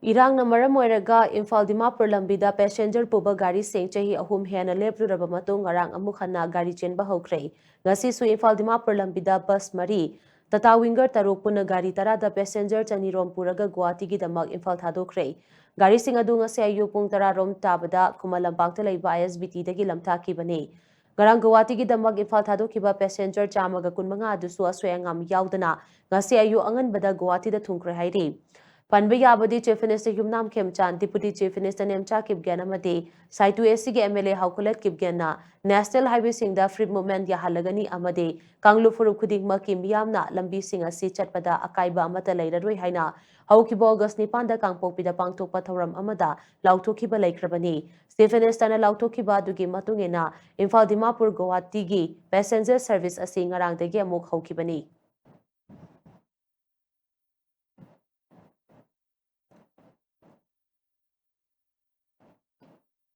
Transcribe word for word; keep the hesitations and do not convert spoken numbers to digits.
ꯏꯔꯥꯡꯅ ꯃꯔꯝ ꯑꯣꯏꯔꯒ ꯏꯝꯐꯥꯜ ꯗꯤꯃꯥꯄꯨꯔ ꯂꯝꯕꯤꯗ passenger ꯄꯨꯕ ꯒꯥꯔꯤꯁꯤꯡ ꯆꯍꯤ ꯑꯍꯨꯝ ꯍꯦꯟꯅ ꯂꯦꯞꯂꯨꯔꯕ ꯃꯇꯨꯡ ꯉꯔꯥꯡ ꯑꯃꯨꯛ ꯍꯟꯅ ꯒꯥꯔꯤ ꯆꯦꯟꯕ ꯍꯧꯈ꯭ꯔꯦ꯫ ꯉꯁꯤꯁꯨ ꯏꯝꯐꯥꯜ ꯗꯤꯃꯥꯄꯨꯔ ꯂꯝꯕꯤꯗ bus ꯃꯔꯤ, Tata Winger ꯇꯔꯨꯛ ꯄꯨꯟꯅ ꯒꯥꯔꯤ ꯇꯔꯥꯗ passenger ꯆꯅꯤꯔꯣꯝ ꯄꯨꯔꯒ ꯒꯨꯋꯥꯍꯥꯇꯤꯒꯤꯗꯃꯛ ꯏꯝꯐꯥꯜ ꯊꯥꯗꯣꯛꯈ꯭ꯔꯦ꯫ ꯒꯥꯔꯤꯁꯤꯡ ꯑꯗꯨ ꯉꯁꯤ ꯑꯌꯨꯛ ꯄꯨꯡ ꯇꯔꯥ ꯔꯣꯝ ꯇꯥꯕꯗ ꯈꯨꯃꯟ ꯂꯝꯄꯥꯛꯇ ꯂꯩꯕ ISBTꯗꯒꯤ ꯂꯝꯊꯥꯈꯤꯕꯅꯤ꯫ ꯉꯔꯥꯡ ꯒꯨꯋꯥꯍꯥꯇꯤꯒꯤꯗꯃꯛ ꯏꯝꯐꯥꯜ ꯊꯥꯗꯣꯛꯈꯤꯕ passenger ꯆꯥꯝꯃꯒ ꯀꯨꯟꯃꯉꯥ ꯑꯗꯨꯁꯨ ꯑꯁꯣꯏ ꯑꯉꯥꯝ ꯌꯥꯎꯗꯅ ꯉꯁꯤ ꯑꯌꯨꯛ ꯑꯉꯟꯕꯗ ꯒꯨꯋꯥꯍꯥꯇꯤꯗ ꯊꯨꯡꯈ꯭ꯔꯦ ꯍꯥꯏꯔꯤ꯫ ꯄꯟꯕ ꯌꯥꯕꯗꯤ, Chief Minister ꯌꯨꯝꯅꯥꯝ ꯈꯦꯝꯆꯥꯟ, Deputy Chief Minister Nemcha Kipgen ꯑꯃꯗꯤ ꯁꯥꯏꯇꯨ ACꯒꯤ MLA ꯍꯥꯎꯈꯨꯂꯠ ꯀꯤꯞꯒꯦꯟꯅ national highwayꯁꯤꯡꯗ free movement ꯌꯥꯍꯜꯂꯒꯅꯤ ꯑꯃꯗꯤ ꯀꯥꯡꯂꯨꯞ ꯐꯨꯔꯨꯞ ꯈꯨꯗꯤꯡꯃꯛꯀꯤ ꯃꯤꯌꯥꯝꯅ ꯂꯝꯕꯤꯁꯤꯡ ꯑꯁꯤ ꯆꯠꯄꯗ ꯑꯀꯥꯏꯕ ꯑꯃꯠꯇ ꯂꯩꯔꯔꯣꯏ ꯍꯥꯏꯅ ꯍꯧꯈꯤꯕ August ꯅꯤꯄꯥꯟꯗ ꯀꯥꯡꯄꯣꯛꯄꯤꯗ ꯄꯥꯡꯊꯣꯛꯄ ꯊꯧꯔꯝ ꯑꯃꯗ ꯂꯥꯎꯊꯣꯛꯈꯤꯕ ꯂꯩꯈ꯭ꯔꯕꯅꯤ꯫ Chief Ministerꯅ ꯂꯥꯎꯊꯣꯛꯈꯤꯕ ꯑꯗꯨꯒꯤ ꯃꯇꯨꯡ ꯏꯟꯅ ꯏꯝꯐꯥꯜ ꯗꯤꯃꯥꯄꯨꯔ ꯒꯨꯋꯥꯍꯥꯇꯤꯒꯤ passenger service ꯑꯁꯤ ꯉꯔꯥꯡꯗꯒꯤ ꯑꯃꯨꯛ ꯍꯧꯈꯤꯕꯅꯤ꯫